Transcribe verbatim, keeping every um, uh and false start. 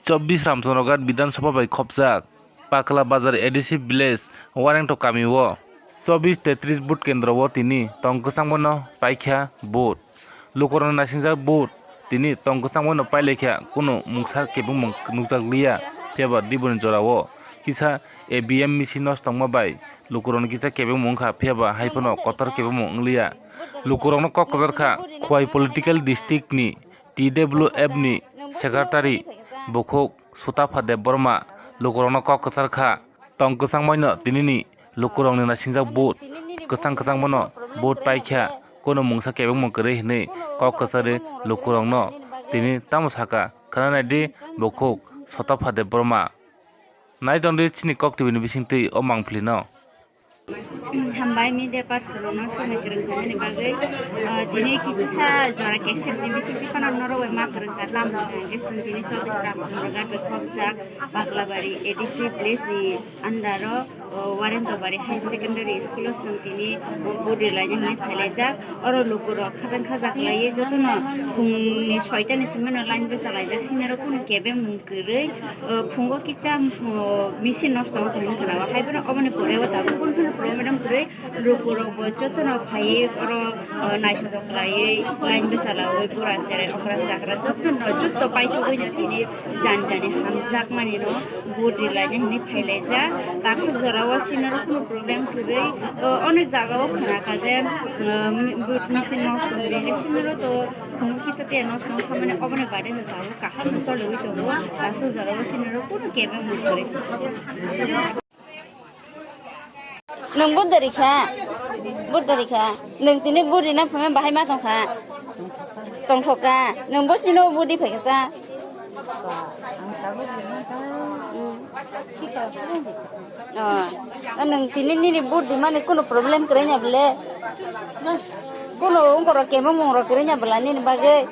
Chobbish Ramchandroghat Bidhan Sabha bai khopjak Pakla Bazar A D C Village Warengtok kamio chobbish tetris vote kendro o tini tong kwchangmano paikha vote. Lukurokni naisingjak vote tini tong kwchangmano pailaikha, kunu mungsa kebengmung nukjakliya. Phiyaba diboni jorao kisa A B M machine nosto wngma bai lukurokni kisa kebengmung wngkha, phiyaba haiphano kotor kebengmung wngliya. Lukurokno kok kwchar kha Khowai political district ni T W F ni secretary bukhuk Sutapha Debbarma lukurokno kok kwchar kha. Tong kwchangmaino tinini lukurokni naisingjak vote kwchang kwchangmano vote paikha, kunu mungsa kebengmung kwrwi hwnwi kok kwcharwi lukurokno tini tamo saka, khwnanai di bukhuk Sutapha Debbarma. Nai tong di chini Kok T V ni bisingtwi o mangphlino. Hambai media person no swngwi kwrwng thangmani bagwi, ah, tini kisa sa jora kesep ni bisingtwi phano norok bai ma kwrwng kha, tamo hwnkhe chwng tini chobbish Ramchandroghat bai khopjak Baklabari A D C village ni under o, o, Warentobari Higher Secondary School o chwng tini, o, vote rwlaina hinwi phailaijak. Oro lukurok khatang khajak laiwi jotono phungni soita ni simi no line bwchalaijak, sini oro kunu kebengmung kwrwi. O, phungo kisa, o, machine nosto wngkha hinwi khwnao, haiphano oboni pore o tabuk kunu phano problem kwrwi. Lukurokbo jotono phaiwi oro, o, naithotok khlaiwi line bwchalawi bura cherai okra chakra jotono joto paisugwino tini jani jani hamjakmanino vote rwlaina hinwi phailaijak. Takswk jorao sinoro kunu problem kwrwi, o, onek jagao khnakha je, o, mi-, vote machine nosto wngkha, sinoro to phungo kisa tia nosto wngkha, mane oboni baade no tabuk kaham no choliwi tongo. Takswk jorao sinoro kunu kebengmung kwrwi. Nwng budari kha? Budari kha. Nwng tini buri na phama bahai ma tongkha? Tongthokka. Nwng bo chino budi phaikha sa? Oh. Nwng tini nini budi mani kunu problem kwrwi nya bole? Kunu ungkoro kemo mungro kwrwi nya bwla nini bagwi?